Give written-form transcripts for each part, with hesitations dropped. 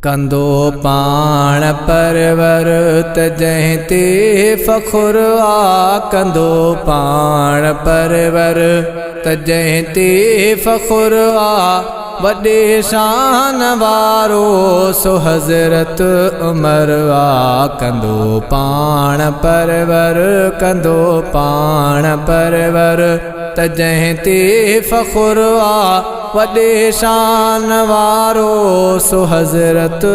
ڪندو پاڻ پرور ته جنهن تي فخر آ، ڪندو پاڻ پرور ته جنهن تي فخر آ، وڏي شان وارو سو حضرت عمر آ. ڪندو پاڻ پرور، ڪندو پاڻ پرور ته جنهن تي فخر آ، وڏي شان وارو سو حضرت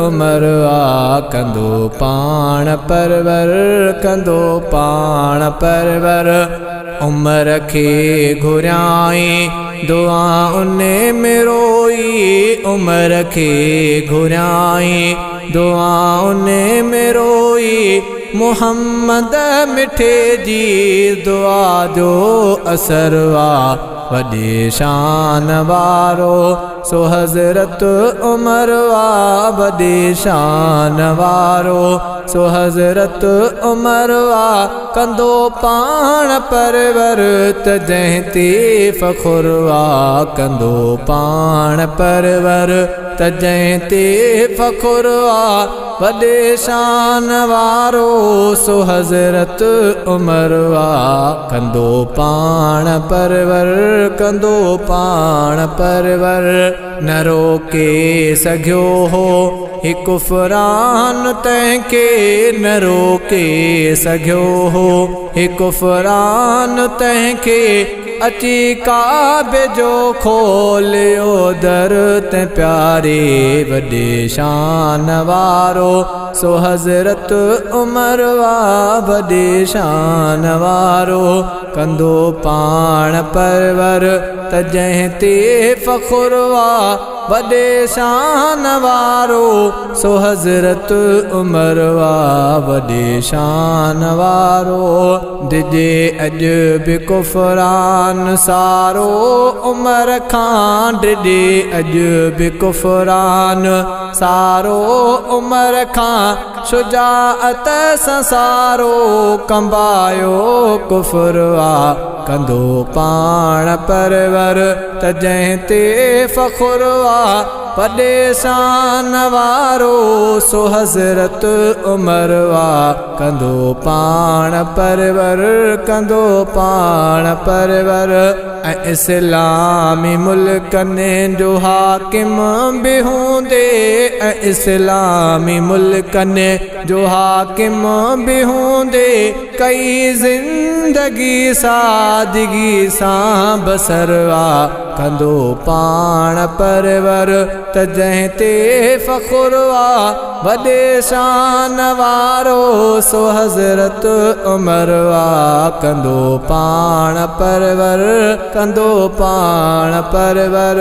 عمر آ. ڪندو پاڻ پرور، ڪندو پاڻ پرور. عمر کي گهريائين دعا ۾ روئي، عمر کي گهريائين دعا ۾ روئي، محمد مٺي جي دعا جو اثر آ. وڏي شان وارو سو حضرت عمر آ، وڏي شان وارو سو حضرت عمر آ. ڪندو پاڻ پرور ته جنهن تي فخر آ، ڪندو پاڻ پرور ته جنهن تي فخر آ، وڏي شان وارو سو حضرت عمر آ. ڪندو پاڻ پرور، ڪندو پاڻ پرور. نه روڪي سگهيو هو هڪ فران تنهن کي، نه روڪي سگهيو هو هڪ فران تنهن کي، اچي ڪعبي جو کوليو در تنهن پياري. وڏي شان وارو سو حضرت عمر آ، وڏي شان وارو. ڪندو پاڻ پرور ته جنهن تي فخر آ، وڏي شان وارو سو حضرت عمر آ، وڏي شان وارو. ڊڄي اڄ به ڪفران سارو عمر کان، ڊڄي اڄ به ڪفران سارو عمر کان، شجاعت سان سارو ڪنبايو ڪفر آ. ڪندو پاڻ پرور ته جنهن تي فخر آ، وڏي شان وارو سو حضرت عمر آ. ڪندو پاڻ پرور، ڪندو پاڻ پرور. ۽ اسلامي ملڪن جو حاڪم به هوندي، ۽ اسلامي ملڪن جو حاڪم به هوندي، ڪئي زندگي سادگي سان بسر آ. ڪندو پاڻ پرور ته جنهن تي فخر آ، وڏي شان وارو سو حضرت عمر آ. ڪندو پاڻ پرور، ڪندو پاڻ پرور.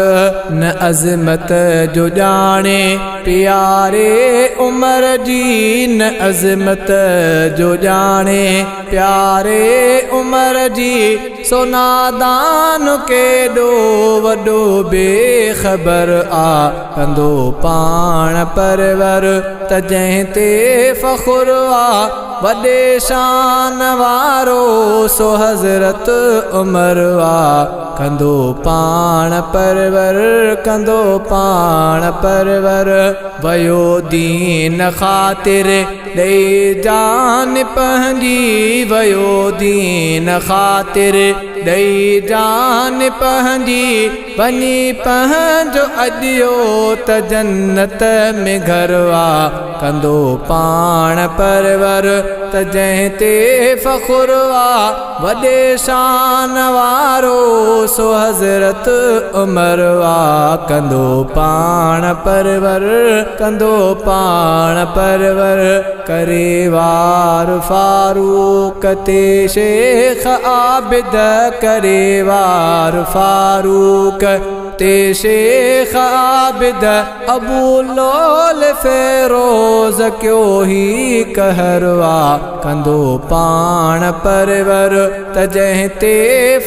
نه عظمت جو ڄاڻي پياري عمر جي، نه عظمت جو ڄاڻي پياري عمر جي، سو نادان ڪيڏو وڏو بيخبر آ. ڪندو پاڻ پرور ته جنهن تي فخر آ، وڏي شان وارو سو حضرت عمر آ. ڪندو پاڻ پرور، ڪندو پاڻ پرور. ويو دين خاطر ڏئي جان پنهنجي، ويو دين خاطر ڏئي جان پنهنجي، وڃي پنهنجو اڏيو ته جنت ۾ گهر آ. ڪندو پاڻ پرور ته جنهن تي فخر آ، وڏي شان وارو سو حضرت عمر آ. ڪندو پاڻ پرور، ڪندو پاڻ پرور. ڪري وار فاروق تي شيخ عابد، ڪري وار فاروق تي شيخ عابد، ابو لول فيروز ڪيو هي قهر آ. ڪندو پاڻ پرور ته جنهن تي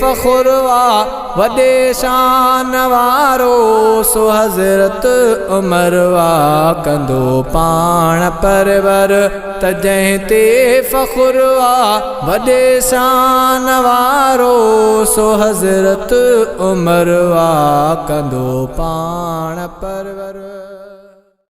فخر آ، وڏي شان وارو سو حضرت عمر آ. ڪندو پاڻ پرور ته جنهن تي فخر آ، وڏي شان وارو سو حضرت عمر آ. ڪندو پاڻ پرور.